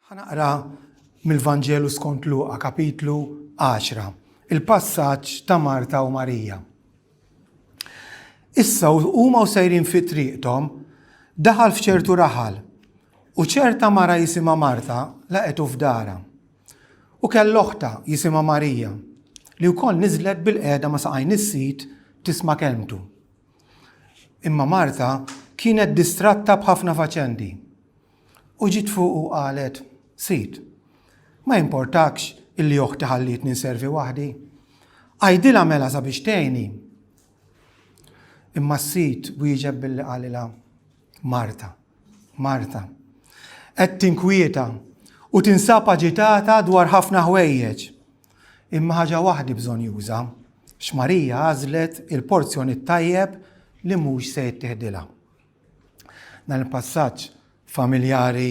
Ħa naqra mill-Vanġelu skont Luqa kapitlu 10, il-passaġġ ta' Marta u Marija. Issa huma u sejrin fi triqthom, daħal f'ċertu raħal, u ċerta mara jisimha Marta laqgħetu f'darha. U kellha oħtha jisimha Marija, li wkoll niżlet bilqiegħda ma' saqajn is-Sid tisma' kelmtu. Imma Marta kienet distratta b'ħafna faċendi. U ġiet fuqu u qalet, Sid, ma jimportakx illi oħti ħallietni nservi waħdi? Għidilha mela sabiex tgħinni. Imma s-Sid wieġeb billi qalilha, Marta, Marta, qed tinkwieta u tinsab aġitata dwar ħafna ħwejjeġ. Imma ħaġa waħdi bżonjuża, x'Marija għażlet il-porzjon it-tajjeb li mhux se jittieħdilha. Dan il-passaġġ familjari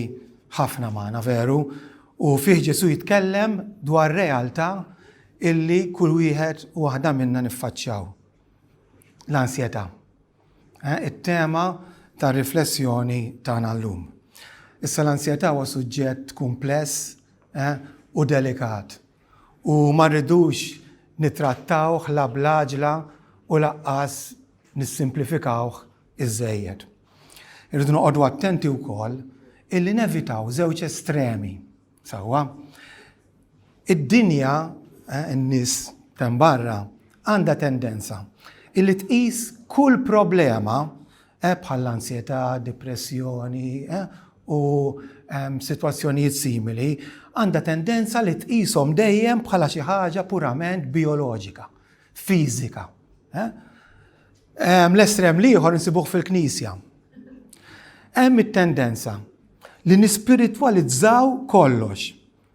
ħafna magħna veru, u fih Ġesù jitkellem dwar realtà illi kull wieħed u waħda minna niffaċċjaw. L-ansjetà. Eh, it-tema ta' riflessjoni tagħna llum. Issa l-ansjetà huwa suġġett kumpless eh, u delikat. U ma rridux nittrattawh la bl-għaġla u laqqas nissimplifikawh iżżejjed. Irridu noqogħdu attenti wkoll illi nevitaw żewġ estremi. Sewwa? Id-dinja, eh, in-nies t'hemm barra, għandha tendenza illi tqis kull problema eh, bħall-ansjetà, depressjoni eh, u ehm, sitwazzjonijiet simili, għandha tendenza li tqishom dejjem bħala xi ħaġa purament bioloġika, fiżika. Eh? L-estrem l-ieħor insibuh fil-Knisja. Hemm it-tendenza li nispiritwalizzaw kollox,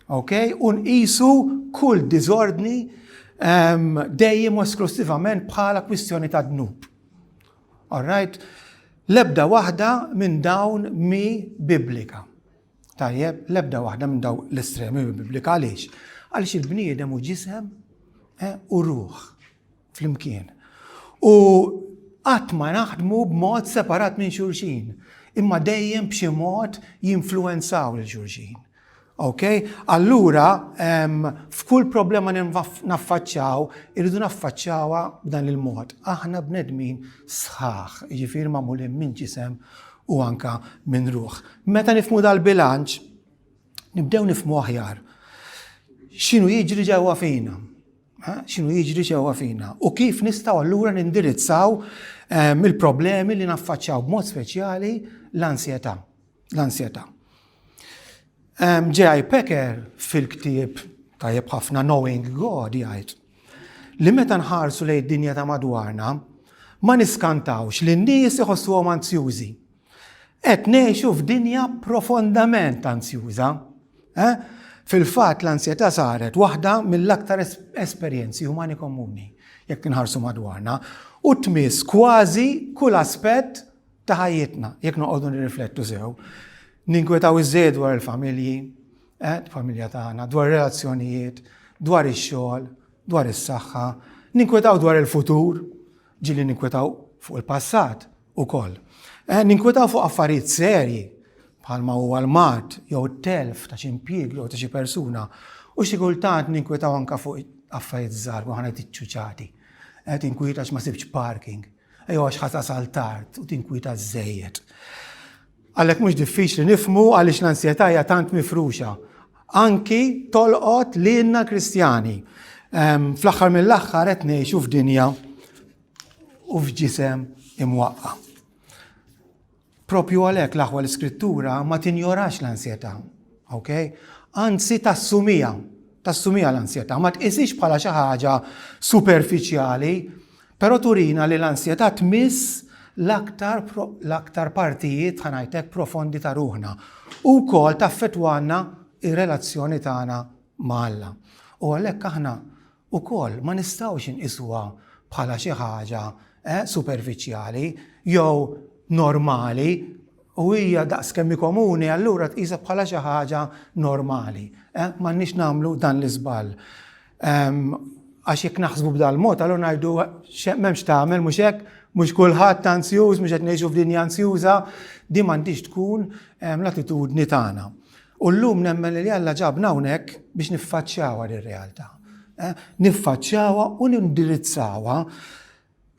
ok? U nqisu kull diżordni dejjem u esklusivament bħala kwistjoni ta' dnub. All right? L-ebda waħda minn dawn mi biblika. Tajjeb, l-ebda waħda minn dawn l-estremi mi biblika għaliex? Għaliex il-bniedem u ġisem eh, u ruħ. flimkien. U qatt ma naħdmu b'mod separat minn xulxin, imma dejjem b'xi mod jinfluwenzaw lil xulxin. Ok? Allura, f'kull problema naffaċċaw, irridu naffaċċawha b'dan il-mod. Aħna bnedmin sħaħ, jiġifieri magħmulin minn ġisem u anka minn ruħ. Meta nifhmu dal-bilanċ, nibdew nifhmu aħjar x'inhu jiġri ġewwa fina. X'inhu jiġri ġewwa fina u kif nistgħu allura nindirizzaw ehm, il-problemi li naffaċċjaw b'mod speċjali l-ansjetà. L-ansjetà. Ehm, J.I. Packer fil-ktieb tajjeb ħafna Knowing God jgħid li meta nħarsu lejn id-dinja ta' madwarna ma niskantawx li n-nies iħossuhom anzjużi. Qed ngħixu f'dinja profondament anzjuża. Eh? Fil-fatt l-ansjetà saret waħda mill-aktar esperjenzi umani komuni jekk inħarsu madwarna u tmiss kważi kull aspett ta' ħajjitna jekk noqogħdu nirriflettu sew. Ninkwetaw iżżejjed dwar il-familji, eh, familja tagħna, dwar relazzjonijiet, dwar ix-xogħol, dwar is-saħħa, ninkwetaw dwar il-futur, Ġieli ninkwetaw fuq il-passat ukoll. Eh, ninkwetaw fuq affarijiet serji bħalma huwa l-mard jew it-telf ta' xi impjieg jew ta' xi persuna. U xi kultant ninkwetaw anka fuq affarijiet żgħar u ħana tiċċuċati. Eh, tinkwieta għax ma sibx parking, jew għax ħa tasal tard u tinkwieta żejjed. Għalhekk mhux diffiċli nifhmu għaliex l-ansjetà hija tant mifruxa. Anki tolqot lilna l-Kristjani. Ehm, fl-aħħar mill-aħħar qed ngħixu f'dinja u f'ġisem imwaqqa. Propju għalhekk l-aħwa l-Iskrittura ma tinjorax l-ansjetà. Ok? Anzi tassumija, tassumija l-ansjetà, ma tqisix bħala xi ħaġa superfiċjali, Però turina li l-ansjetà tmiss l-aktar l-aktar partijiet, ħa ngħid hekk, profondi ta' ruħna u wkoll taffettwalna r-relazzjoni tagħna ma' Alla. U għalhekk aħna wkoll ma nistgħux inqisuha bħala xi ħaġa eh, superfiċjali jew normali u hija daqs kemm hi komuni allura tqisha bħala xi ħaġa normali. Eh, m'għandniex nagħmlu dan l-iżball. Għax jekk naħsbu b'dal-mod, allura ngħidu m'hemmx tagħmel mhux hekk, mhux kulħadd anzjuż, mhux qed ngħixu f'dinja anzjuża, din m'għandix tkun l-attitudni tagħna. U llum nemmen li Alla ġabna hawnhekk biex niffaċċjawha dir-realtà. Eh, niffaċċjawha u nindirizzawha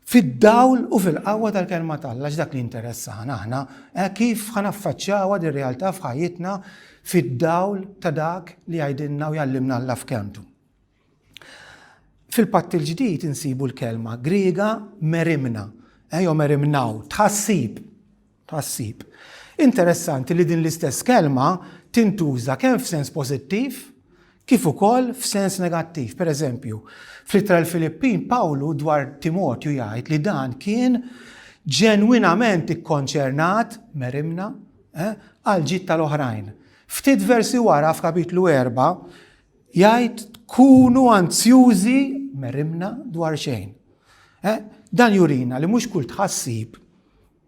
fid-dawl u fil-qawwa tal-kelma t'Alla x'dak li interessana aħna, eh, kif ħa naffaċċjawha dir-realtà f'ħajjitna fid-dawl ta' dak li jgħidilna u jgħallimna Alla f'kelmtu. Fil-Patt il-Ġdid insibu l-kelma Griega merimna, eh, jew merimnaw, tħassib. Tħassib. Interessanti li din l-istess kelma tintuża kemm f'sens pożittiv kif ukoll f'sens negattiv. Per eżempju, fl-ittra l-Filippin Pawlu dwar Timotju jgħid li dan kien ġenwinament ikkonċernat merimna eh, għal ġid tal-oħrajn. Ftit versi wara f'kapitlu 4 jgħid tkunu anzjużi merimna dwar xejn. Eh, dan jurina li mhux kull tħassib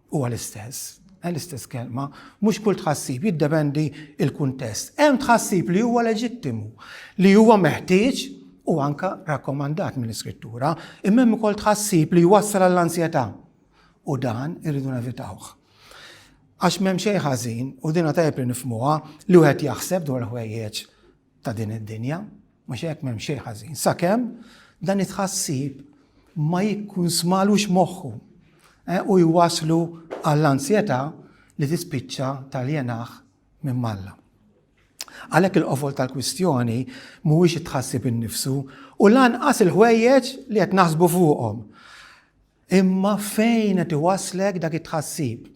Huwa l-istess, eh, l-istess kelma, mhux kull tħassib jiddependi il-kuntest. Hemm tħassib li huwa leġittimu, li huwa meħtieġ u anka rakkomandat mill-Iskrittura, imma hemm ukoll tħassib li jwassal għall-ansjetà. U dan irridu nevitawh. Għax m'hemm xejn ħażin, u dina tajjeb li nifhmuha, li wieħed jaħseb dwar ħwejjeġ ta' din id-dinja, mhux hekk m'hemm xejn ħażin. Sakemm dan it-tħassib ma jikkunsmalux moħħu eh, u jwaslu għall-ansjetà li tispiċċa taljenah minn Alla. Għalhekk il-qofol tal-kwistjoni mhuwiex it-tħassib innifsu u lanqas il-ħwejjeġ li qed naħsbu fuqhom. Imma fejn qed iwasslek dak it-tħassib?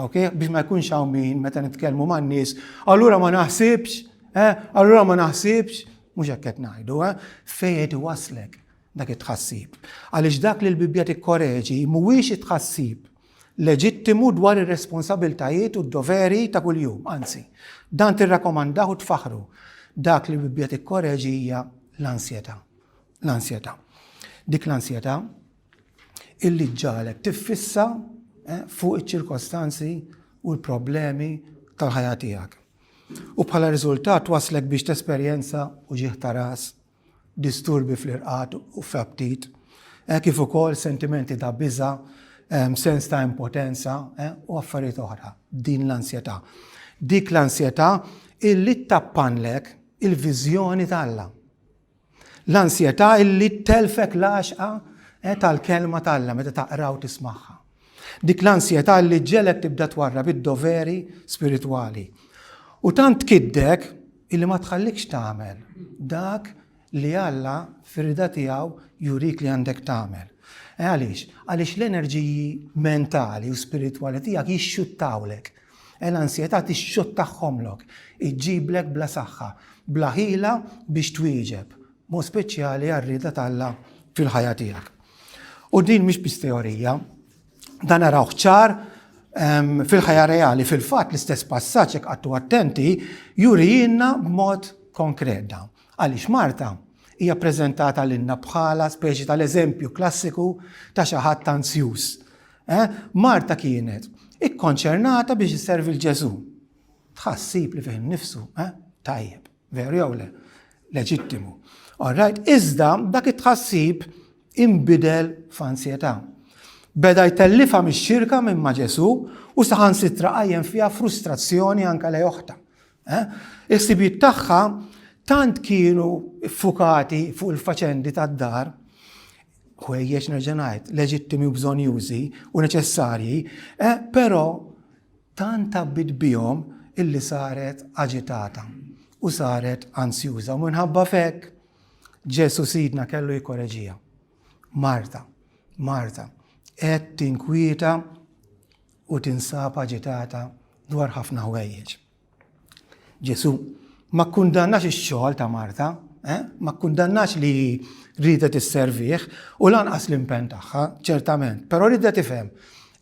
Ok, biex ma jkunx hawn min meta nitkellmu man-nies, allura ma naħsibx, eh, allura ma naħsibx, mhux hekk qed ngħidu, eh, fejn qed iwasslek dak it-tħassib. Għaliex dak li l-Bibbja tikkoreġi mhuwiex it-tħassib leġittimu dwar ir-responsabiltajiet u d-doveri ta' kuljum, anzi, dan tirrakkomandah u tfaħru. Dak li l-Bibbja tikkoreġi hija l-ansjetà. L-ansjetà. Dik l-ansjetà illi ġġagħlek tiffissa eh, fuq iċ-ċirkostanzi u l-problemi tal-ħajja tiegħek. U bħala riżultat waslek biex tesperjenza uġigħ ta' ras, disturbi fl-irqad u f'aptit, eh, kif ukoll sentimenti ta' biża, eh, sens ta' impotenza u affarijiet oħra. Din l-ansjetà. Dik l-ansjetà illi tappanlek il-viżjoni t'Alla. L-ansjetà illi ttelfek l-għaxqa eh, tal-kelma t'Alla meta taqra u tismagħha. Dik l-ansjetà illi ġġegħlek tibda twarrab id-doveri spiritwali. U tant tkiddek illi ma tħallikx tagħmel dak li Alla fir-rida tiegħu jurik li għandek tagħmel. E għaliex? Għaliex l-enerġiji mentali u spiritwali tiegħek jixxuttawlek. E l-ansjetà tixxuttahomlok, iġġiblek bla saħħa, bla ħila biex twieġeb, mod speċjali għar-rieda t'Alla fil-ħajja tiegħek. U din mhix biss teorija, dan narawh ċar ehm, fil-ħajja reali. Fil-fatt l-istess passaġġ jekk qattu attenti jurijinna b'mod konkret dan. Għaliex Marta hija preżentata lilna bħala speċi tal-eżempju klassiku ta' xi ħadd anzjuż. Eh? Marta kienet ikkonċernata biex isservi l-Ġesu. Tħassib li fih innifsu, eh? tajjeb, veru jew le, leġittimu. All right, iżda dak it-tħassib inbidel f'ansjetà. Beda jtellifha mix-xirka minn ma' Ġesu u saħansitra qajjem fiha frustrazzjoni anke lej oħtha. Eh? Il-ħsibijiet tagħha tant kienu ffukati fuq il-faċendi tad-dar, ħwejjeġ nerġa' ngħid, leġittimi u bżonjużi u neċessarji, eh, però tant għabbit bihom illi saret aġitata u saret ansjuża. U minħabba fek Ġesu sidna kellu jikkoreġija. Marta, Marta, qed tinkwieta u tinsab aġitata dwar ħafna ħwejjeġ. Ġesù ma kkundannax ix-xogħol ta' Marta, eh? ma kkundannax li riedet isservih u lanqas l-impenn tagħha, ċertament, però riedet tifhem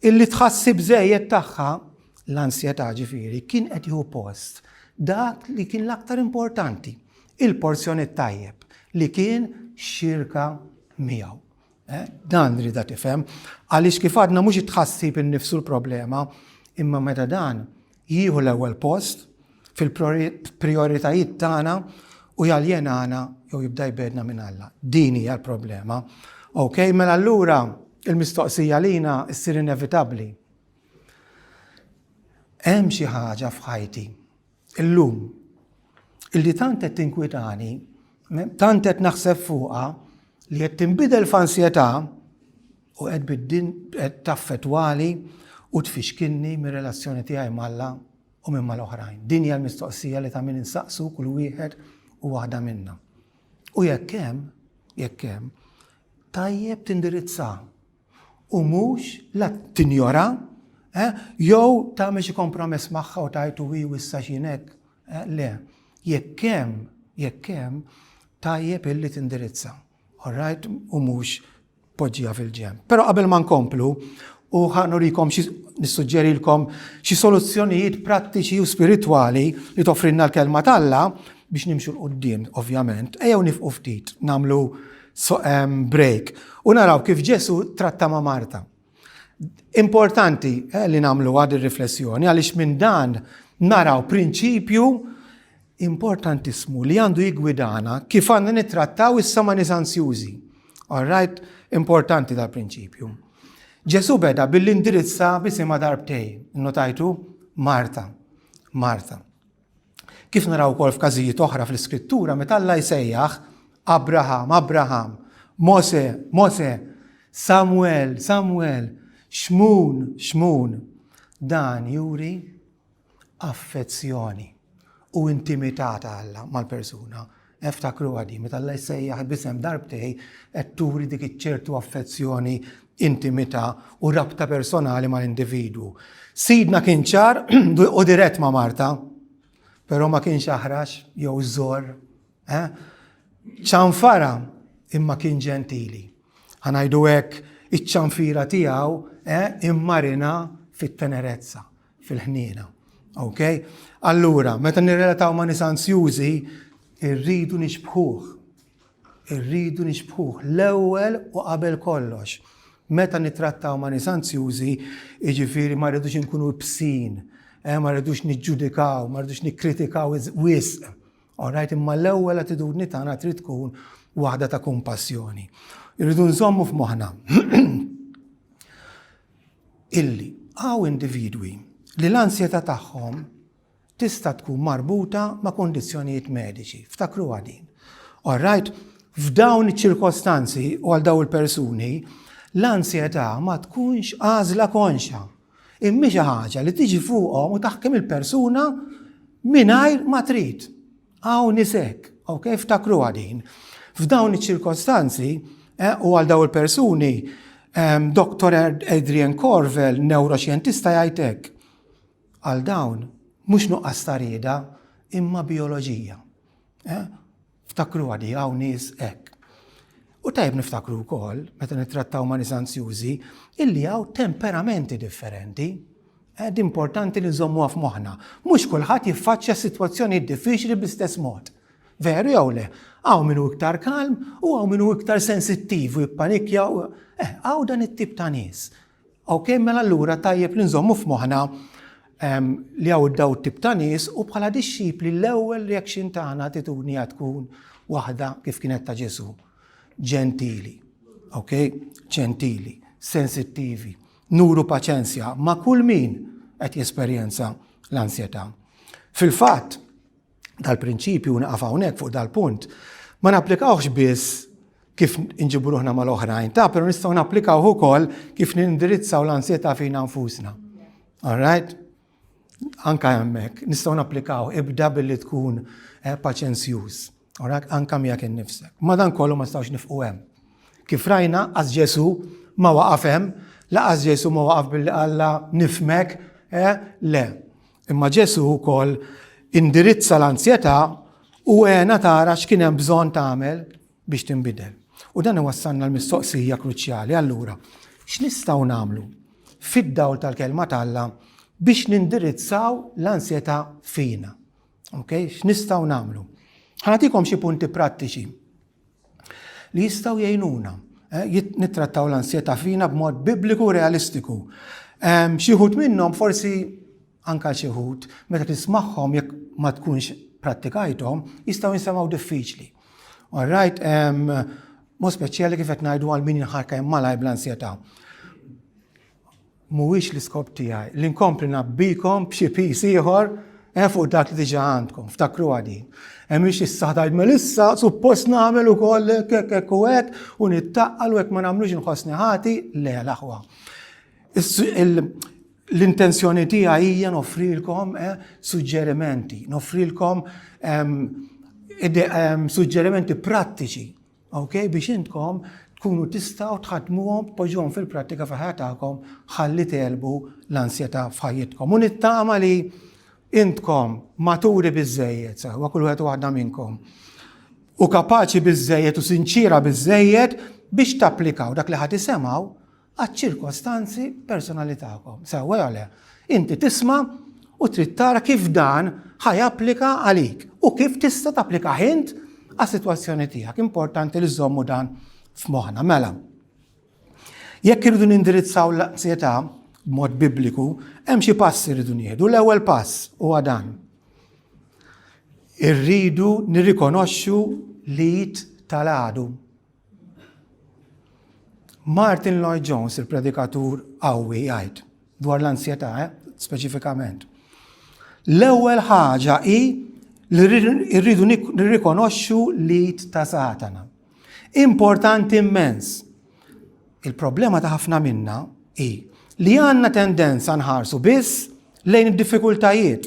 illi tħassib żejjed tagħha l-ansjetà ġifieri kien qed jieħu post dak li kien l-aktar importanti, il-porzjon it-tajjeb li kien xirka miegħu. Eh, dan rida tifhem, għaliex kif għadna mhux it-tħassib innifsu l-problema, imma meta dan jieħu l-ewwel post fil-prijoritajiet tagħna u jaljenana jew jibda jbedna minn Alla. Din hija l-problema. Ok, mela allura il-mistoqsija lina ssir inevitabbli. Hemm xi ħaġa f'ħajti illum. Illi tant qed tinkwitani, tant qed naħseb fuqha li qed tinbidel f'ansjetà u qed biddin qed taffettwali u tfixkilni mir-relazzjoni tiegħi m'Alla u minn mal-oħrajn. Din hija l-mistoqsija li ta' min insaqsu kull wieħed u waħda minna. U jekk hemm, jekk hemm, tajjeb tindirizza u mhux la tinjora eh, jew tagħmel xi kompromess magħha u tgħid u hi issa x'jien hekk. Eh, le, jekk hemm, jekk hemm, tajjeb illi tindirizza. All right? U mhux poġġiha fil-ġenb. Però qabel ma nkomplu, u ħa nurikom xi nissuġġerilkom xi soluzzjonijiet prattiċi u spiritwali li toffrilna l-kelma t'Alla biex nimxu 'l quddiem, ovvjament, ejjew nifqu ftit, nagħmlu break u naraw kif Ġesu tratta ma' Marta. Importanti eh, li nagħmlu għad ir-riflessjoni għaliex minn dan naraw prinċipju importantissimu li għandu jiggwidana kif għandna nittrattaw issa ma' nies ansjużi. All right? Importanti dal-prinċipju. Ġesu beda billi indirizza bisimha darbtej, notajtu Marta. Marta. Kif naraw ukoll f'każijiet oħra fl-Iskrittura meta Alla jsejjaħ Abraham, Abraham, Mose, Mose, Samuel, Samuel, Xmun, Xmun. Dan juri affezzjoni u intimità ta' Alla mal-persuna. Eftakruha di, meta Alla jsejjaħ b'isem darbtej qed turi dik iċ-ċertu affezzjoni, intimità u rabta personali mal-individwu. Sidna kien ċar u dirett ma' Marta, però ma kienx aħrax jew żor. Eh? Ċanfara imma kien ġentili. Ħa ngħidu hekk, iċ-ċanfira tiegħu eh, immarina fit-tenerezza fil-ħniena. Ok? Allura, meta nirrelataw ma' nies ansjużi, irridu nixbħuh. Irridu nixbħuh l-ewwel u qabel kollox. Meta nittrattaw ma' nies ansjużi, jiġifieri ma rridux inkunu ibsin, eh, ma rridux niġġudikaw, ma rridux nikkritikaw wisq. Alright, imma l-ewwel attitudni tagħna trid tkun waħda ta' kumpassjoni. Irridu nżommu f'moħħna illi hawn individwi li l-ansjetà tagħhom tista' tkun marbuta ma' kondizzjonijiet mediċi. Ftakruha din. All right? F'dawn iċ-ċirkostanzi u għal dawn il-persuni, l-ansjetà ma tkunx għażla konxa. Imma xi ħaġa li tiġi fuqhom u taħkem il-persuna mingħajr ma trid. Hawn nies hekk, ok, ftakruha din. F'dawn iċ-ċirkostanzi eh, u għal dawn il-persuni, ehm, Dr. Adrian Corvel, neuroxjentista jgħid hekk. Għal dawn mhux nuqqas ta' rieda imma bioloġija. Eh? Ftakruha di hawn nies hekk. U tajjeb niftakru wkoll, meta nittrattaw ma' nies anzjużi, illi hawn temperamenti differenti. Ed importanti li nżommuha f'moħħna. Mhux kulħadd jiffaċċja sitwazzjonijiet diffiċli bl-istess mod. Veru jew le? Hawn min hu iktar kalm u hawn min hu iktar sensittiv u jippanikja. Eh, hawn dan it-tip ta' nies. Ok, mela allura tajjeb li nżommu f'moħħna ehm, li hawn daw tip ta' nies u bħala dixxipli l-ewwel reaction tagħna attitudni tkun waħda kif kienet ta' Ġesu. Ġentili. Ok? Ġentili, sensittivi, nuru paċenzja ma' kull min qed jesperjenza l-ansjetà. Fil-fatt, dal-prinċipju naqaf hawnhekk fuq dal-punt, ma napplikawhx biss kif inġibu ruħna mal-oħrajn, ta' pero nistgħu napplikawh ukoll kif nindirizzaw l-ansjetà fina nfusna. All right? Anka hemmhekk nistgħu napplikaw ibda billi tkun eh, paċenzjuż. All right? Anka miegħek innifsek. Madankollu ma nistgħux nifqu hemm. Kif rajna, qas Ġesu ma waqaf hemm, laqas Ġesu ma waqaf billi qalla nifmek, eh, le. Imma Ġesù wkoll indirizza l-anzjetà u għenha tara x'kien hemm bżonn tagħmel biex tinbidel. U dan iwassalna l-mistoqsija kruċjali allura, x'nistgħu nagħmlu fid-dawl tal-Kelma t'Alla biex nindirizzaw l-ansjetà fina? Ok, x'nistgħu nagħmlu? Ħa nagħtikom xi punti prattiċi li jistgħu jgħinuna eh, nittrattaw l-ansjetà fina b'mod bibliku u realistiku. Xi wħud minnhom forsi anka xi wħud meta tismagħhom jekk ma tkunx prattikajthom jistgħu jinsemgħu diffiċli. All right, mod speċjali kif qed ngħidu għal min jinħarka hemm malaj bl-ansjetà. Mhuwiex l-iskop tiegħi li nkompli nabbikom b'xi piż ieħor, Eh, fuq dak li diġà għandkom, ftakruha din. Eh, mhix issa ħa tgħid mela issa suppost nagħmel ukoll hekk hekk hekk u hekk u nittaqqal u hekk ma nagħmlux inħossni ħati, le l-aħwa. L-intenzjoni tiegħi hija noffrilkom eh, suġġerimenti, noffrilkom ehm, ehm, suġġerimenti prattiċi, ok, biex intkom tkunu tistgħu tħaddmuhom, tpoġġuhom fil-prattika fil-ħajja tagħkom ħalli tegħlbu l-ansjetà f'ħajjitkom. U nittama li intkom maturi biżejjed, sewwa kull wieħed waħda minnkom, u kapaċi biżejjed u sinċira biżejjed biex tapplikaw dak li ħad isemgħu għaċ-ċirkostanzi personali tagħkom. Sewwa jew le? Inti tisma' u trid tara kif dan ħa japplika għalik u kif tista' tapplikah int għas-sitwazzjoni tiegħek. Importanti li żommu dan f'moħħna. Mela, jekk irridu nindirizzaw l-ansjetà b'mod bibliku, hemm xi passi rridu nieħdu. L-ewwel pass huwa dan. Irridu nirrikonoxxu l-id tal-għadu. Martin Lloyd Jones, il-predikatur qawwi, jgħid dwar l-ansjetà, eh, speċifikament. L-ewwel ħaġa hi li rridu nirrikonoxxu l-id ta' Satana. Importanti immens. Il-problema ta' ħafna minna hi li għandna tendenza nħarsu biss lejn id-diffikultajiet,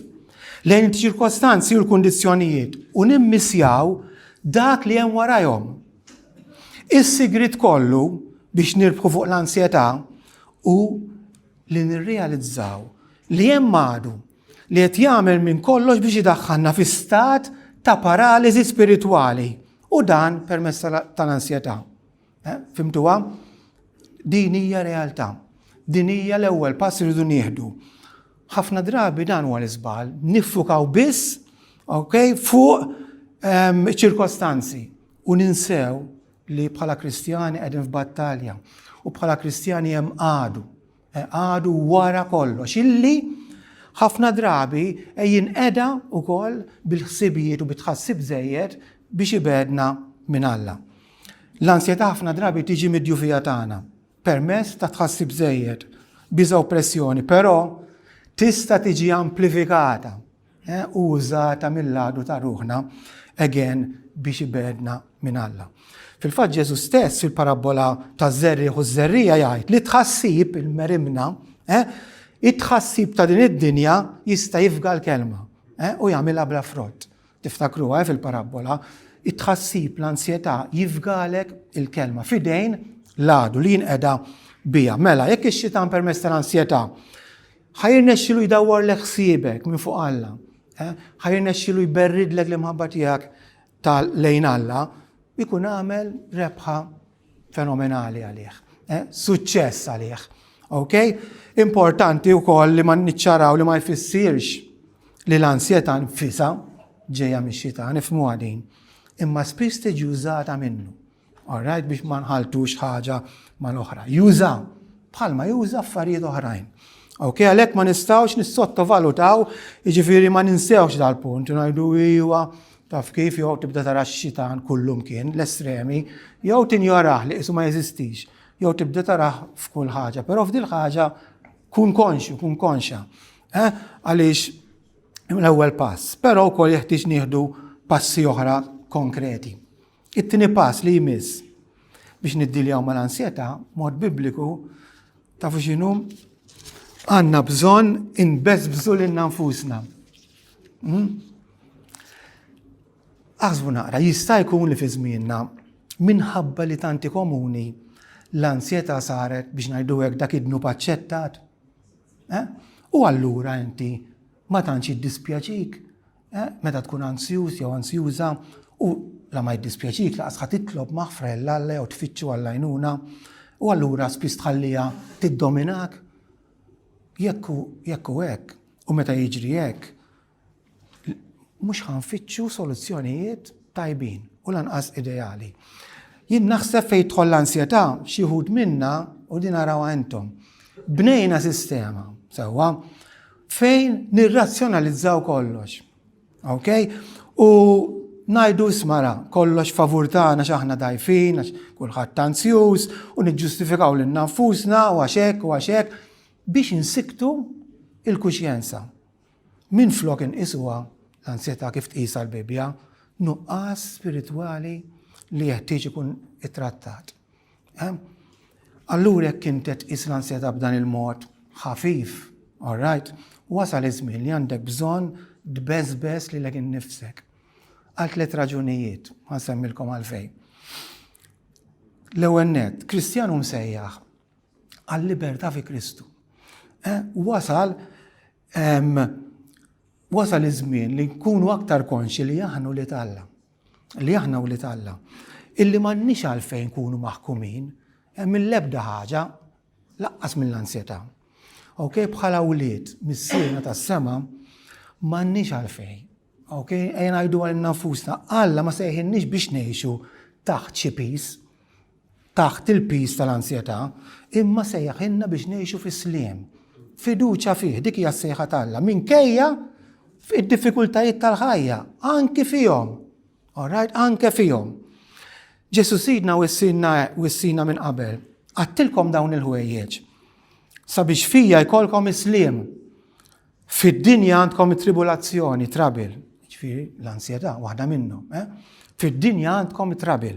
lejn iċ-ċirkostanzi u l-kundizzjonijiet u nimmissjaw dak li hemm warajhom. Is-sigriet kollu biex nirbħu fuq l-ansjetà hu li nirrealizzaw li hemm għadu li qed jagħmel minn kollox biex idaħħalna fi stat ta' paraliżi spiritwali u dan permezz tal-ansjetà. Eh, fimtuha? Din hija realtà. Din hija l-ewwel pass irridu nieħdu. Ħafna drabi dan huwa l-iżbal, niffukaw biss okay, fuq ehm, ċirkostanzi u ninsew li bħala Kristjani qegħdin f'battalja u bħala Kristjani hemm għadu Għadu wara kollox, illi ħafna drabi jinqeda wkoll bil-ħsibijiet u bit-tħassib żejjed biex ibegħedna minn Alla. L-ansjetà ħafna drabi tiġi mid-djufija tagħna permezz ta' tħassib żejjed, biża' u pressjoni, però tista' tiġi amplifikata eh, u użata mill-għadu ta' ruħna again biex ibegħedna minn Alla. Fil-fatt Ġesu stess fil-parabbola ta' żerriħ u żerrija jgħid li tħassib il-merimna, eh, it-tħassib ta' din id-dinja jista' jifga l-kelma eh, u jagħmilha bla frott. Tiftakruha eh, fil-parabbola, it-tħassib, l-ansjetà jifgalek il-kelma fidejn l-għadu li jinqeda bija. Mela, jekk ix-xitan permezz tal-ansjetà Ħa jirnexxilu jdawwarlek ħsiebek minn fuq Alla. Eh? Ħa jirnexxilu jberridlek l-imħabba tiegħek ta' lejn Alla, ikun għamel rebħa fenomenali għalih. Eh? Suċċess għalih. Ok? Importanti wkoll li ma niċċaraw li ma jfissirx li l-ansjetà nfisha ġejja mix-xitan, nifhmu din. Imma spiss tiġi użata minnu. Alright, biex ma nħaltux ħaġa mal-oħra. Juża, bħalma juża affarijiet oħrajn. Ok, għalhekk ma nistgħux nissottovalutaw, jiġifieri ma ninsewx dal-punt, ngħidu iwa taf kif jew tibda tara x-xitan kullum kien, l-estremi, jew tinjorah li qisu ma jeżistix, jew tibda tarah f'kull ħaġa. Però f'dil ħaġa kun konxju, kun konxa. Eh? Għaliex l-ewwel pass, però wkoll jeħtieġ nieħdu passi oħra konkreti. It-tieni pass li jmiss biex niddiljaw mal-ansjetà mod bibliku tafu x'inhu għandna bżonn inbeżbżu lilna nfusna. Hmm? Aħsbu naqra, jista' jkun li fi żmienna minħabba li tanti komuni l-ansjetà saret biex ngħidu hekk dak id-dnub aċċettat. Eh? U allura inti ma tantx jiddispjaċik Eh, meta tkun ansjuż jew ansjuża u la ma jiddispjaċik laqas ħa titlob maħfra lil Alla jew tfittxu għall-għajnuna u allura spiss tħalliha tiddominak. Jekk jekk hu hekk u meta jiġri hekk, mhux ħa nfittxu soluzzjonijiet tajbin u lanqas ideali. Jien naħseb fejn tidħol l-ansjetà xi wħud minna u din arawha intom. Bnejna sistema, sewwa, fejn nirrazzjonalizzaw kollox. Ok? U ngħidu smara, kollox favur tagħna x'aħna dajfin, għax kulħadd anzjuż, u niġġustifikaw lil nafusna u għax hekk u għax hekk biex insiktu il-kuxjenza. Minflok inqisuha l-ansjetà kif tqisha l-Bibbja, nuqqas spiritwali li jeħtieġ ikun ittrattat. Eh? Allura jekk inti tqis l-ansjetà b'dan il-mod ħafif, all right, wasal iż-żmien li għandek bżonn tbeżbeż lilek innifsek. Għal tliet raġunijiet, ħa nsemmilkom għalfejn. L-ewwel nett, Kristjan hu msejjaħ għal-libertà fi Kristu. Eh, wasal wasal iż-żmien li nkunu aktar konxi li aħna wlied Alla. Li aħna wlied Alla. Illi m'għandniex għalfejn nkunu maħkumin eh, mill-ebda ħaġa laqqas mill-ansjetà. Ok, bħala wlied missierna tas-sema m'għandniex għalfejn. Ok, ejja ngħidu għal nafusna, Alla ma sejħinniex biex ngħixu taħt xi piż, taħt il-piż tal-ansjetà, imma sejjaħilna biex ngħixu fis-sliem. Fiduċja fih, dik hija s-sejħa t'Alla, minkejja id-diffikultajiet tal-ħajja, anki fihom. All right, anke fihom. Ġesu sidna wissina minn qabel. Għattilkom dawn il-ħwejjeġ. Sabiex fija jkollkom is-sliem. Fid-dinja għandkom it-tribulazzjoni, trouble, ġifieri l-ansjetà, waħda minnhom. Eh? Fid-dinja għandkom it-trouble.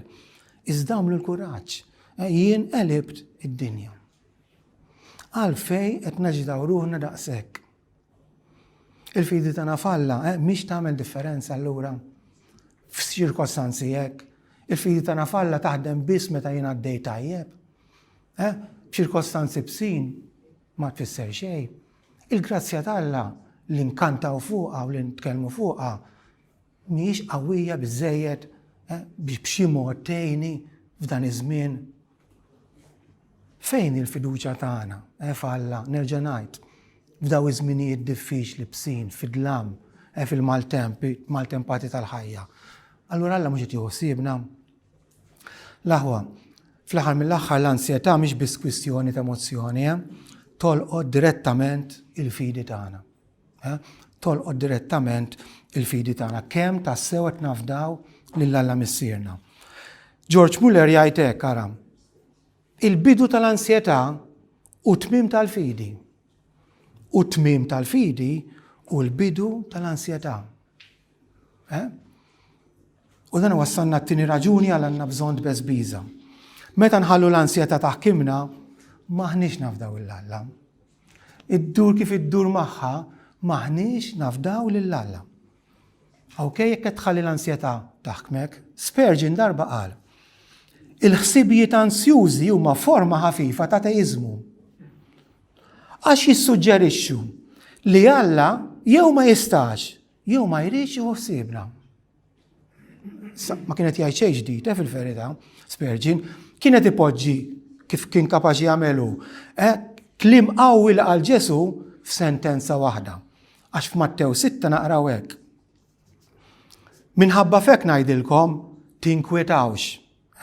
Iżda għamlu l-kuraġġ. Eh, jien qelibt id-dinja. Għalfej qed naġitaw ruħna daqshekk. Il-fidi tagħna falla, eh, mhix tagħmel differenza allura f'ċirkostanzi hekk. Il-fidi tagħna falla taħdem biss meta jien għaddej tajjeb. Eh, f'ċirkostanzi bsin ma tfisser xejn. Il-grazzja t'Alla li nkantaw fuqha u li nitkellmu fuqha mhijiex qawwija biżżejjed eh, biex b'xi mod tgħinni f'dan iż-żmien. Fejn il-fiduċja tagħna eh, f'Alla, nerġa' ngħid, f'daw iż-żminijiet diffiċli bsin, fid-dlam, eh, fil-maltemp, maltempati tal-ħajja. Allura Alla mhux qed jieħu ħsiebna. L-aħwa, fl-aħħar mill-aħħar l-ansjetà mhix biss kwistjoni ta' emozzjoni, eh? tolqot direttament il-fidi tagħna. Eh? Tolqot direttament il-fidi tagħna kemm tassew qed nafdaw lil Alla Missierna. George Muller jgħid hekk ara. Il-bidu tal-ansjetà u tmiem tal-fidi. U tmiem tal-fidi u l-bidu tal-ansjetà. Eh? U dan wassalna t-tieni raġuni għal għandna bżonn tbeżbiża. Meta nħallu l-ansjetà taħkimna, maħniex nafdaw 'l Alla. Iddur kif iddur magħha, maħniex nafdaw lil Alla. Ok, jekk qed tħalli l-ansjetà taħkmek, Spurgeon darba qal, il-ħsibijiet ansjużi huma forma ħafifa ta' teiżmu. Għax jissuġġerixxu li Alla jew ma jistax jew ma jridx jieħu ħsiebna. Ma kienet jgħid xejn ġdid eh, fil-verità, Spurgeon, kienet ipoġġi kif kien kapaċi jagħmelu eh, kliem qawwi li qal Ġesu f'sentenza waħda. Għax f'Mattew 6 naqraw hekk. Minħabba fek ngħidilkom tinkwetawx.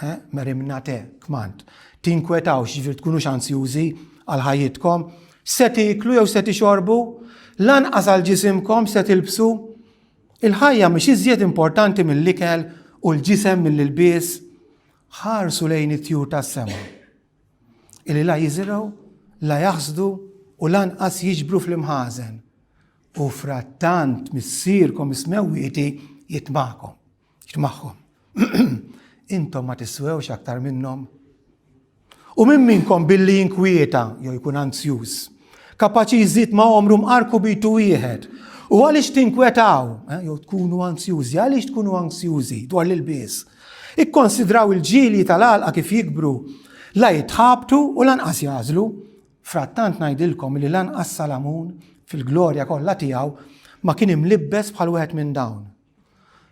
Eh, merimnate, kmand. Tinkwetawx, ġifier tkunux ansjużi għal ħajjitkom. Se tieklu jew se tixorbu, lanqas għal ġisimkom se tilbsu. Il-ħajja mhix iżjed importanti mill-ikel u l-ġisem mill-ilbies. Ħarsu lejn it-tjur tas-sema. Illi la jiżirgħu, la jaħsdu u lanqas jiġbru fl-imħażen. U frattant missierkom is-smewwieti jitmakom. Magħhom. Intom ma tiswewx aktar minnhom. U min minnkom billi jinkwieta jew jkun anzjuż, kapaċi jżid ma' għomru mqar kubitu wieħed. U għaliex tinkwetaw, eh, jew tkunu anzjużi, għaliex tkunu anzjużi dwar l-ilbies? Ikkonsidraw il-ġilji tal-għalqa kif jikbru, la jitħabtu u lanqas jażlu. Frattant ngħidilkom li lanqas Salamun fil-glorja kollha tiegħu ma kien imlibbes bħal wieħed minn dawn.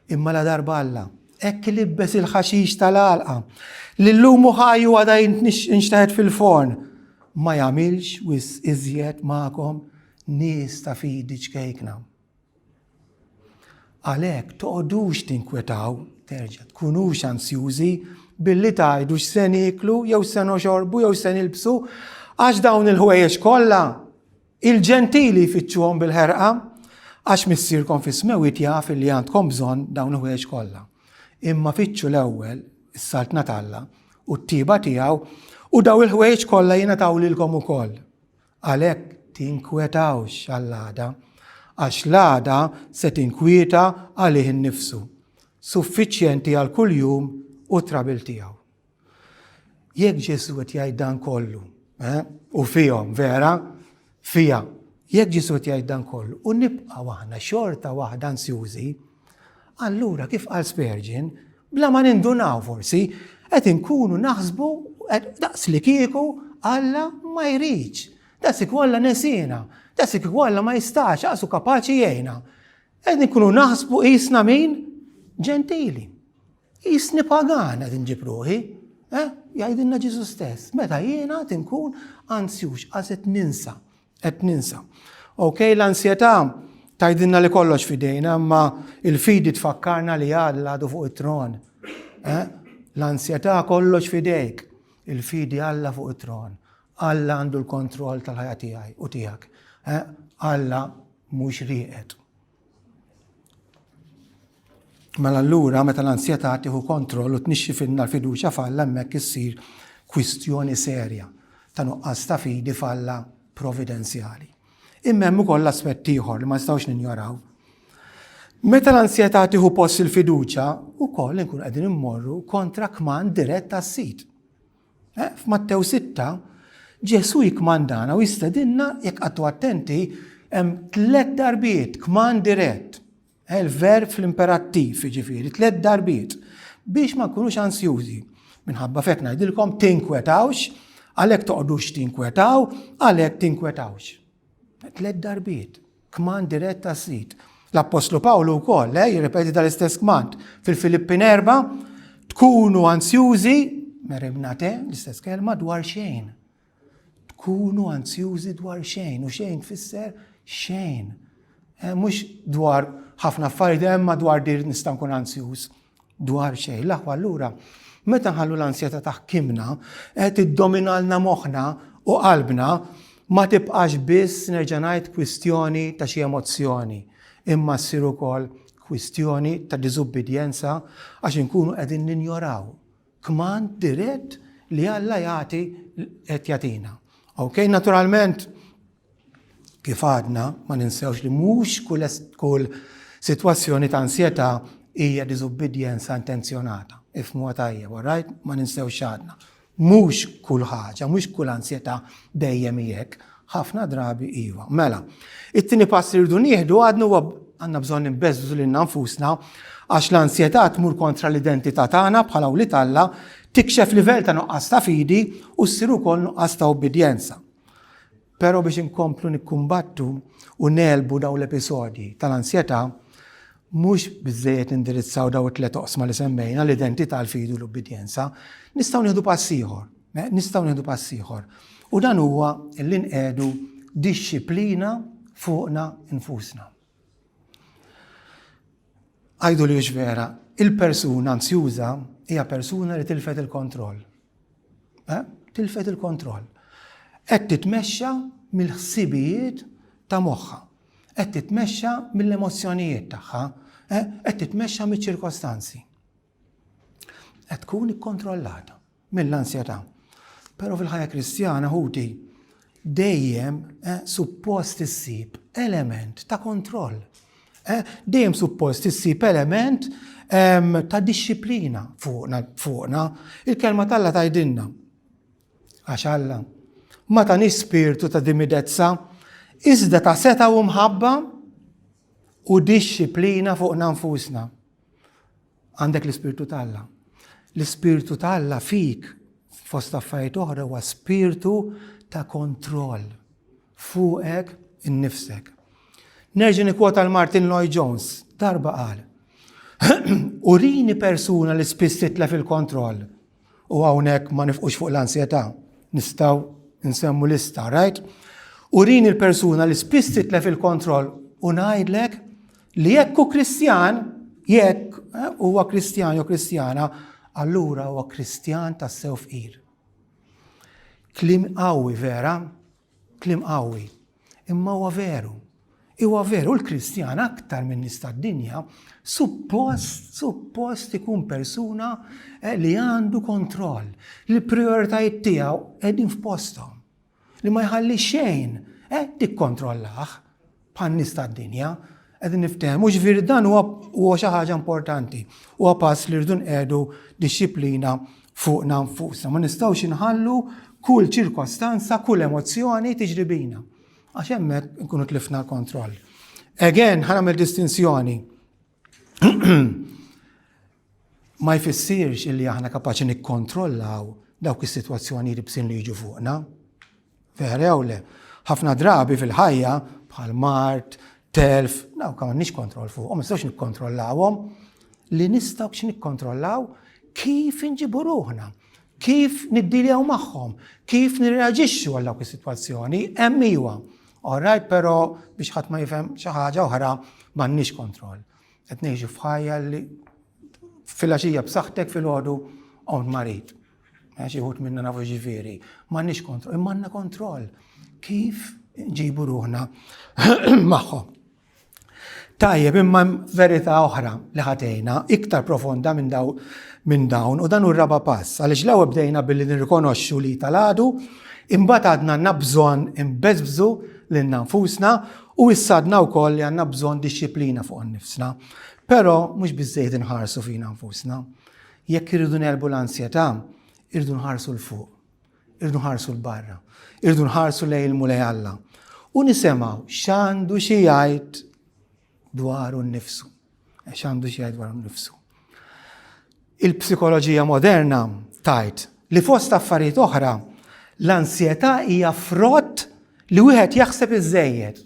Imma la darba Alla hekk ilibbes il-ħaxix tal-għalqa, li llum hu ħaj u għada jinxteħet fil-forn, ma jagħmilx wisq iżjed magħkom nies ta' fidi ċkejkna. Għalhekk toqgħodux tinkwetaw, terġa' tkunux ansjużi billi tgħidu x'se nieklu jew se noxorbu jew se nilbsu, għax dawn il-ħwejjeġ kollha Il-Ġentili jfittxuhom bil-ħerqa, għax Missierkom fis-smewwiet jaf illi għandkom bżonn dawn il-ħwejjeġ kollha. Imma fittxu l-ewwel is-saltna t'Alla u t-tjieba tiegħu, u dawn il-ħwejjeġ kollha jingħataw lilkom ukoll. Għalhekk tinkwetawx għall-għada, għax l-għada se tinkwieta għalih innifsu. Suffiċjenti għal kull jum u t-trabil tiegħu. Jekk Ġesù qed jgħid dan kollu, eh, u fihom vera, fija, jekk Ġesù qed jgħid dan kollu u nibqgħu aħna xorta waħda ansjużi, allura kif qal Spurgeon, bla ma nindunaw forsi, qed inkunu naħsbu daqs li kieku Alla ma jridx, daqs li kieku Alla nesina, daqs li kieku Alla ma jistax, daqs kapaċi jgħinna. Qed inkunu naħsbu qisna min? Ġentili. Qisni pagan qed inġib ruħi, eh? Jgħidilna Ġesù stess, meta jiena qed inkun anzjuż, għax qed ninsa, qed ninsa. Ok, l-ansjetà tgħidilna li kollox f'idejna, imma il-fidi tfakkarna li Alla għadu fuq it-tron. Eh? L-ansjetà kollox f'idejk, il-fidi Alla fuq it-tron. Alla għandu l-kontroll tal-ħajja tiegħi u tiegħek. Eh? Alla mhux rieqed. Mela allura meta l-ansjetà tieħu kontroll u tnixxi finna l-fiduċja f'Alla hemmhekk issir kwistjoni serja ta' nuqqas ta' fidi f'Alla providenzjali. Imma hemm ukoll aspett ieħor li ma nistgħux ninjoraw. Meta l-ansjetà tieħu post il-fiduċja, ukoll inkunu qegħdin immorru kontra kmand dirett tas-Sid. Eh, F'Mattew 6, Ġesù jikkmandana u jistedinna jekk qattu attenti hemm tliet darbiet kmand dirett. Eh, il-verb fl-imperattiv, jiġifieri, tliet darbiet biex ma nkunux ansjużi. Minħabba fek ngħidilkom tinkwetawx, għalhekk toqgħodux tinkwetaw, għalhekk tinkwetawx. Tliet darbiet. Kmand dirett tas-Sid. L-Appostlu Pawlu wkoll eh, jirrepeti dal-istess kmand fil-Filippin erba' tkunu ansjużi, merimnate, l-istess kelma, dwar xejn. Tkunu ansjużi dwar xejn, u xejn tfisser xejn. Eh, mhux dwar ħafna affarijiet imma dwar dir nista' nkun ansjuż. Dwar xejn. L-aħwa allura, meta nħallu l-ansjetà taħkimna, qed tiddominalna moħħna u qalbna, ma tibqax biss nerġa' ngħid kwistjoni ta' xi emozzjoni, imma ssir ukoll kwistjoni ta' diżubbidjenza għax inkunu qegħdin ninjoraw kmand dirett li Alla jagħti qed jagħtina. Ok, naturalment, Kif għadna, ma ninsewx li mhux kull, kull sitwazzjoni ta' ansjetà hija diżubbidjenza intenzjonata. Ifhmuha tajjeb, all right? Ma ninsewx għadna. Mhux kull ħaġa, mhux kull ansjetà dejjem hi hekk. Ħafna drabi iva. Mela, it-tieni pass li rridu nieħdu għadna huwa għandna bżonn nbeżżu lilna nfusna għax l-ansjetà tmur kontra l-identità tagħna bħala wlied Alla, tikxef livell ta' nuqqas ta' fidi u ssir ukoll nuqqas ta' ubbidjenza. Però biex inkomplu nikkumbattu u negħlbu dawn l-episodji tal-ansjetà, mhux biżżejjed nindirizzaw dawn it-tlet oqsma li semmejna, l-identità, l-fidi u l-ubbidjenza, nistgħu nieħdu pass ieħor. Eh, nistgħu nieħdu pass ieħor. U dan huwa li nqiegħdu dixxiplina fuqna nfusna. Għidu li hux vera, il-persuna anzjuża hija persuna li tilfet il-kontroll. Eh? Tilfet il-kontroll. Qed titmexxa mill-ħsibijiet ta' moħħha. Qed titmexxa mill-emozzjonijiet tagħha. Eh? Qed titmexxa miċ-ċirkostanzi. Qed tkun ikkontrollata mill-ansjetà. Però fil-ħajja Kristjana, ħuti, dejjem eh, suppost issib element ta' kontroll. Eh, dejjem suppost issib element ehm, ta' dixxiplina fuqna, fuqna. Il-kelma t'Alla tgħidilna. Għax Alla ma tanix spirtu ta' dimidezza, iżda ta' seta' u mħabba u dixxiplina fuqna nfusna. Għandek l-Ispirtu t'Alla. L-Ispirtu t'Alla fik fost affarijiet oħra huwa spirtu ta' kontroll fuqek innifsek. Nerġa' nikkwota l-Martin Lloyd Jones, darba qal. Urini persuna li spiss titlef il-kontroll U hawnhekk ma nifqux fuq l-ansjetà. Nistgħu nsemmu lista, right? Urini l-persuna li spiss titlef il-kontroll u ngħidlek li jekk hu Kristjan, jekk eh, huwa Kristjan jew Kristjana, allura huwa Kristjan tassew fqir. Kliem qawwi vera, Kliem qawwi. Imma huwa veru. Huwa veru l-Kristjan aktar minn nies tad-dinja suppost suppost ikun persuna eh, li għandu kontroll, li l-prijoritajiet tiegħu qegħdin f'posthom, li ma jħalli xejn eh, tikkontrollah. bħan-nies tad-dinja. Qegħdin niftehmu, ġifieri dan huwa huwa xi ħaġa importanti. Huwa pass li rridu nqiegħdu dixxiplina fuqna nfusna. Ma nistgħux inħallu kull ċirkostanza, kull emozzjoni tiġri bina. Għax hemmhekk nkunu tlifna l-kontroll. Again, ħa nagħmel distinzjoni. Ma jfissirx illi aħna kapaċi nikkontrollaw dawk is-sitwazzjoni ibsin li jiġu fuqna. Vera jew le? Ħafna drabi fil-ħajja bħal mard, telf, dawk m'għandniex kontroll fuqhom, ma nistgħux nikkontrollawhom. Li nistgħu nikkontrollaw kif inġibu ruħna, kif niddiljaw magħhom, kif nirreaġixxu għal dawk is-sitwazzjoni, hemm iwa. All right, però biex ħadd ma jifhem xi ħaġa oħra m'għandniex kontroll. Qed ngħixu f'ħajja li filgħaxija b'saħħtek filgħodu qomt marid. Eh, xi wħud minna nafu ġifieri. M'għandniex kontroll, imma għandna kontroll kif nġibu ruħna magħhom. Tajjeb, imma verità oħra li ħatejna, iktar profonda minn daw minn dawn, u dan hu r-raba' pass, għaliex l-ewwel bdejna billi nirrikonoxxu li tal-għadu, imbagħad għadna għandna bżonn inbeżbżu lilna nfusna u issa għadna wkoll li għandna bżonn dixxiplina fuq nifsna. Però mhux biżżejjed inħarsu fina nfusna. Jekk irridu negħlbu l-ansjetà, irridu nħarsu 'l fuq. Irridu nħarsu 'l barra. Irridu nħarsu lejn il-Mulej Alla. U nisimgħu x'għandu xi jgħid dwaru nnifsu. X'għandu xi jgħid dwaru nnifsu. Il-psikoloġija moderna tgħid li fost affarijiet oħra l-ansjetà hija frott li wieħed jaħseb iżżejjed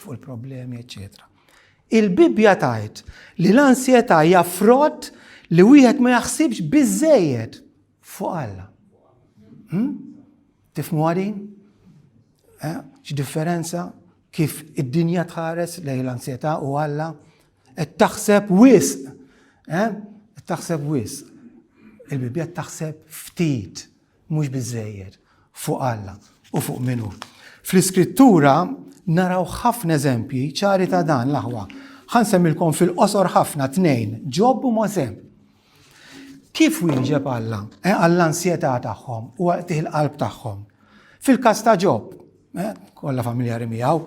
fuq il-problemi, eċċetera. Il-Bibbja tgħid li l-ansjetà hija frott li wieħed ma jaħsibx biżżejjed fuq Alla. Hmm? Tifhmu għadin? Eh? X'differenza kif id-dinja tħares lejn l-ansjetà u Alla qed taħseb wisq. Eh? Qed taħseb wisq. Il-Bibbja taħseb ftit, mhux biżejjed, fuq Alla u fuq min hu. Fl-Iskrittura naraw ħafna eżempji ċari ta' dan l-aħwa. Ħa nsemmilkom fil-qosor ħafna tnejn, Ġob u Mosè. Kif wieġeb Alla eh, għall-ansjetà tagħhom u għal il-qalb tagħhom? Fil-każ ta' Ġob, eh, kollha familjari miegħu,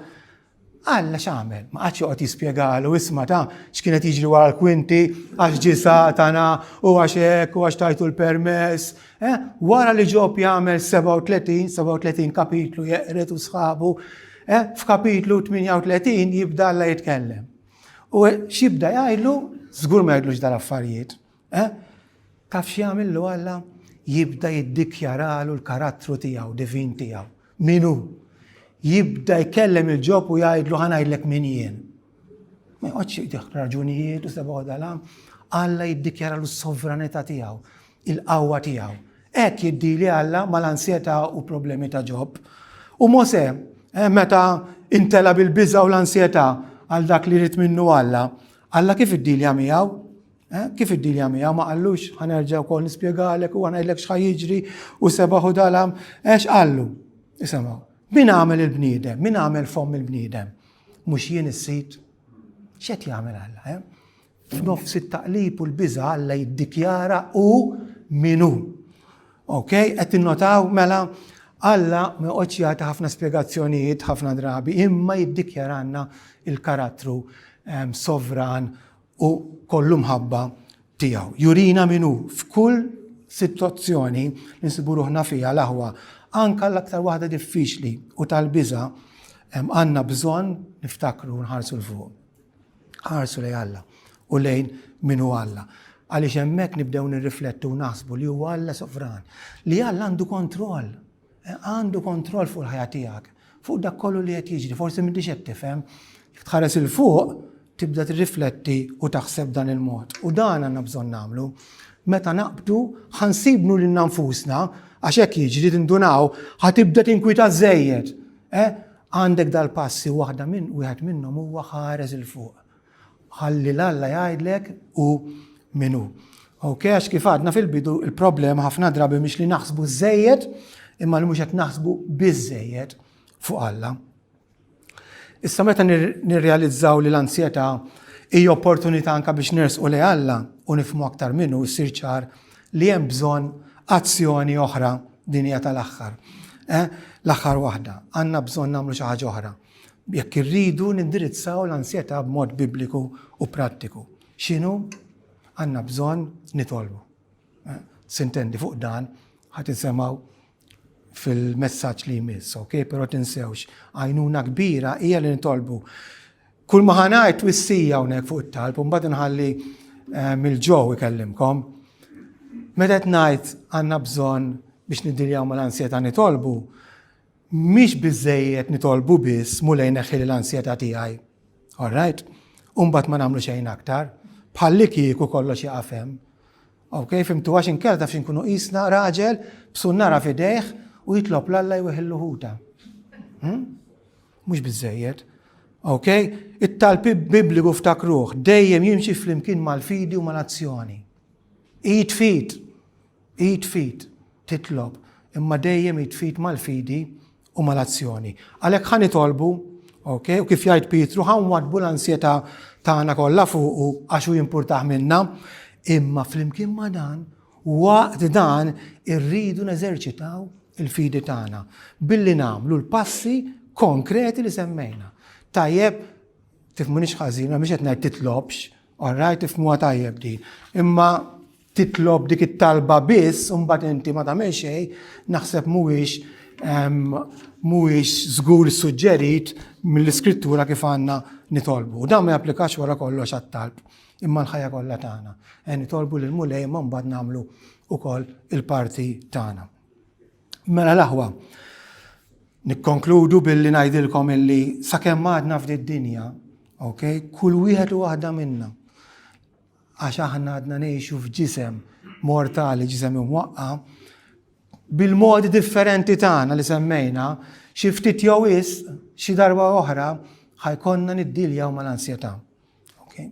Alla x'għamel? Ma qagħadx joqgħod jispjegalu isma' ta' x'kien qed jiġri wara l-kwinti, għax ġie Satana u għax hekk u għax tajtu l-permess. Eh? Wara li Ġob jagħmel 37, 37 kapitlu jeqred u sħabu, eh? f'kapitlu 38 jibda Alla jitkellem. U x'jibda jgħidlu, żgur ma jgħidlux dal-affarijiet. Eh? Taf x'jagħmillu Alla? Jibda jiddikjaralu l-karattru tiegħu, divin tiegħu. Min hu? Jibda jkellem il-Ġob u jgħidlu ħa ngħidlek min jien. Ma joqgħodx jgħidih raġunijiet u seba' dalam. Alla jiddikjaralu s-sovranità tiegħu, il-qawwa tiegħu. Hekk jiddili Alla mal-ansjetà u problemi ta' Ġob. U Mosè, eh, meta intela bil-biża' u l-ansjetà għal dak li jrid minnu Alla, Alla kif iddilja miegħu? Eh, kif iddilja miegħu ma qallux ħa nerġa' wkoll nispjegalek u ħa ngħidlek x'ħa jiġri u sebaħ u dalam, eh, x'qallu? Isimgħu, min għamel il-bniedem? Min għamel fomm il-bniedem? Mhux jien is-sid? X'qed jagħmel Alla, eh? F'nofs it-taqlib u l-biża' Alla jiddikjara hu min hu. Ok, qed tinnotaw mela Alla ma joqgħodx jagħti ħafna spjegazzjonijiet ħafna drabi, imma jiddikjaranna il-karattru ehm, sovran u kollu mħabba tiegħu. Jurina min hu f'kull sitwazzjoni li nsibu ruħna fiha l-aħwa, anka l-aktar waħda diffiċli u tal-biża' ehm, għandna bżonn niftakru nħarsu 'l fuq. Ħarsu lejn Alla u lejn min hu Alla. Għaliex hemmhekk nibdew nirriflettu u naħsbu li huwa Alla sovran, li Alla għandu kontroll, eh, għandu kontroll fuq il-ħajja tiegħek, fuq dak kollu li qed jiġri, forsi m'intix qed tifhem, jekk tħares 'il fuq, tibda tirrifletti u taħseb dan il-mod. U dan għandna bżonn nagħmlu. Meta naqbdu, ħa nsibnu lilna nfusna, għax hekk jiġri tindunaw, ħa tibda tinkwita żejjed. Eh? Għandek dal-passi waħda minn wieħed minnhom huwa ħares 'il fuq. Ħalli 'l Alla jgħidlek hu min hu. Ok, għax kif għadna fil-bidu il-problema ħafna drabi mhix li naħsbu żejjed imma li mhux qed naħsbu biżejjed fuq Alla. Issa meta nirrealizzaw li l-ansjetà hija opportunità anka biex nersqu lejn Alla u nifhmu aktar minnu issir ċar li hemm bżonn azzjoni oħra din hija tal-aħħar. Eh, l-aħħar waħda, għandna bżonn nagħmlu xi ħaġa oħra. Jekk irridu nindirizzaw l-ansjetà b'mod bibliku u prattiku. X'inhu? Għandna bżonn nitolbu. Eh, sintendi fuq dan ħa tisimgħu fil-messaġġ li jmiss, ok? Però tinsewx, għajnuna kbira hija li nitolbu. Kull ma ħa ngħid twissija hawnhekk fuq it-talb, u mbagħad inħalli eh, mill-ġew ikellimkom. Meta qed ngħid għandna bżonn biex niddiljaw mal-ansjetà nitolbu, Mhix biżżejjed nitolbu biss, Mulej neħħili l-ansjetà tiegħi. All right? U mbagħad ma nagħmlu xejn aktar. Bħallikieku kollox jaqaf hemm. Ok, fimtu għax inkella taf x'inkunu qisna raġel b'sunnara f'idejh u jitlob 'l Alla jweħillu ħuta. Hmm? Mhux biżżejjed. Ok? It-talb bibliku ftakruh dejjem jimxi flimkien mal-fidi u mal-azzjoni. Id f'id. Id f'id, titlob, imma dejjem id f'id mal-fidi u mal-azzjoni. Għalhekk ħa nitolbu, ok, u kif jgħid Pietru, ħa nwaddbu l-ansjetà tagħna kollha fuqu għax hu jimpurtah minna, imma flimkien ma' dan, waqt dan irridu neżerċitaw il-fidi tagħna billi nagħmlu l-passi konkreti li semmejna. Tajjeb, tifhmunix ħażin, ma mhix qed ngħid titlobx, all right, tifhmuha tajjeb din. Imma titlob dik it-talba biss u mbagħad inti ma tagħmel xejn, naħseb mhuwiex mhuwiex żgur suġġerit mill-iskrittura kif għandna nitolbu. Dan ma japplikax wara kollox għat-talb, imma l-ħajja kollha tagħna. E nitolbu lil Mulej imma mbagħad nagħmlu ukoll il-parti tagħna. Mela l-aħwa, nikkonkludu billi ngħidilkom illi sakemm għadna f'di dinja, ok, kull wieħed u waħda minna għax aħna għadna ngħixu f'ġisem mortali, ġisem imwaqqa, bil-modi differenti tagħna li semmejna, xi ftit jew wisq, xi darba oħra, ħajkonna niddiljaw mal-ansjetà. Okay?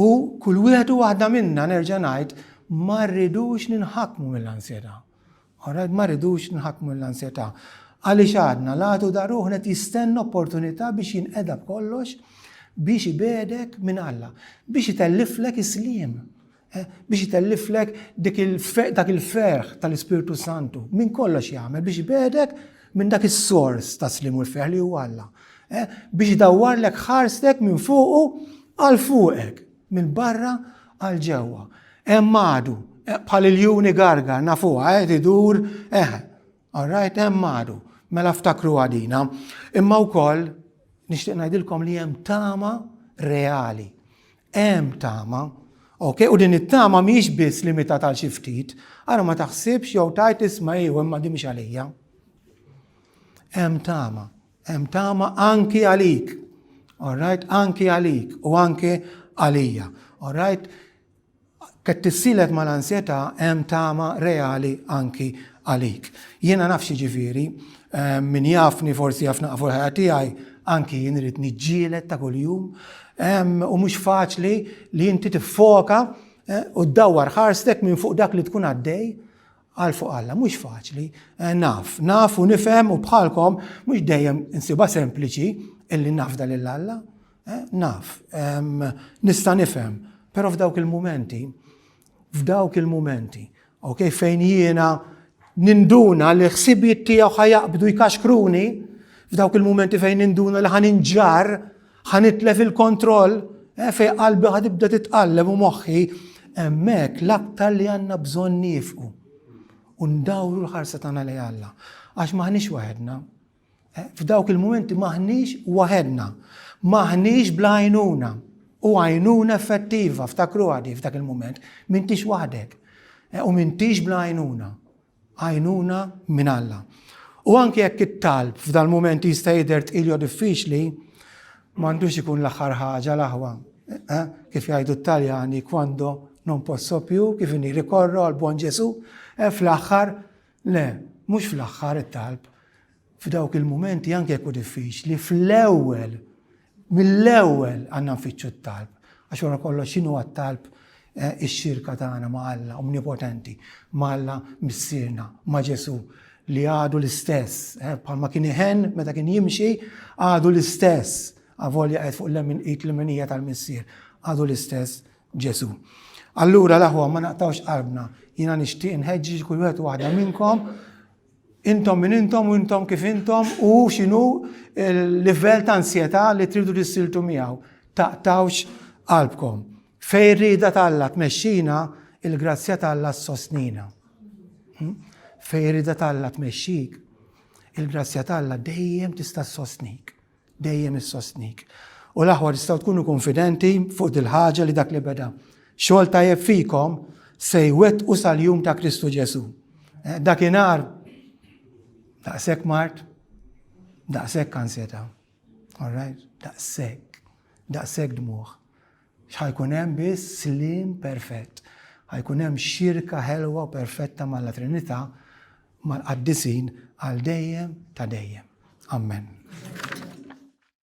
U kull wieħed u waħda minna nerġa' ngħid ma rridux ninħakmu mill-ansjetà. Alright, ma rridux nħakkmu l-ansjetà. Għaliex għadna l-għadu da ruħna qed jistenna opportunità biex jinqeda b'kollox biex ibegħdek minn Alla, biex itelliflek is-sliem, eh, biex itelliflek dak il-ferħ tal-Ispirtu Santu. Minn kollox jagħmel biex ibegħdek minn dak is-sors ta' slim u l-ferħ li huwa Alla. Eh, biex idawwarlek ħarstek minn fuqu għal fuqek. Minn barra għal ġewwa. Hemm għadu, eh, bħal iljun igargar, nafuha, eh, idur, eh, all right, hemm għadu. Mela ftakru għadina. Imma wkoll nixtieq ngħidilkom li hemm tama reali. Hemm tama. Ok, u din it-tama mhijiex biss limitata għal xi ftit. Ara ma taħsibx jew tajt isma' jew imma din mhix għalija. Hemm tama. Hemm tama anki għalik. All right? Anki għalik u anki għalija. All right? Qed tissielet mal-ansjetà hemm tama reali anki għalik. Jiena naf ġifieri, eh, min jafni forsi jaf naqfu l-ħajja tiegħi, anki jien irid niġġieled ta' kuljum, u mhux faċli li inti tiffoka eh, u ddawwar ħarstek minn fuq dak li tkun għaddej Għal fuq Alla, mhux faċli. Eh, naf, naf u nifhem u bħalkom mhux dejjem insibha sempliċi illi nafda lil Alla. Eh, naf, nista' nifhem, però f'dawk il-mumenti, f'dawk il-mumenti, ok, fejn jiena ninduna li ħsibijiet tiegħu ħajaqbdu jkaxkruni, f'dawk il-mumenti fejn ninduna li ħaninġar, ħanitlef il-kontroll, eh, fejn qalbi ħatibda titqalleb u moħħi, hemmhekk l-aktar li għandna bżonn niefqu u ndawru l-ħarsa tagħna lejn Alla. Għax maħniex waħedna. Eh, f'dawk il-mumenti maħniex waħedna. Maħniex bla għajnuna. U għajnuna effettiva, ftakru għadi f'dak il-mument, m'intix waħdek. Eh, u m'intix bla għajnuna. Għajnuna minn Alla. U anke jekk it-talb f'dal-mument jista' jidher tqil jew diffiċli, m'għandux ikun l-aħħar ħaġa l-aħwa. Eh, kif jgħidu t-Taljani, quando non posso più, kif inhi ricorro al buon Ġesù, eh, fl-aħħar, le, mhux fl-aħħar it-talb. F'dawk il-mumenti anke jekk hu diffiċli, fl-ewwel, mill-ewwel għandna nfittxu t-talb. Għax wara kollox x'inhu għat-talb eh, ix-xirka tagħna ma' Alla omnipotenti, ma' Alla Missierna, ma' Ġesù li għadu l-istess, eh, bħalma kien iħenn meta kien jimxi, għadu l-istess, avolja qed fuq l-lemin id l-leminija tal-Missier, għadu l-istess Ġesù. Allura l-aħwa ma naqtawx qalbna, jiena nixtieq inħeġġeġ kull wieħed u waħda minnkom. Intom min intom u intom kif intom u x'inhu l-livell ta' ansjetà li tridu tissiltu miegħu. Taqtawx qalbkom. Fejn rieda t'Alla tmexxina, il-grazzja t'Alla ssostnina. Hmm? Fejn rieda t'Alla tmexxik, il-grazzja t'Alla dejjem tista' ssostnik. Dejjem issostnik. U l-aħwa tistgħu tkunu konfidenti fuq dil-ħaġa li dak li beda. Xogħol tajjeb fikom se jwettqu sal-jum ta' Kristu Ġesu. Eh, dakinhar daqshekk mart, daqshekk ansjetà. All right? Daqshekk, daqshekk dmuħ. X'ħajkun hemm biss slim perfett. Ħajkun hemm xirka ħelwa u perfetta mal-Trinità mal-qaddisin għal dejjem ta' dejjem. Amen.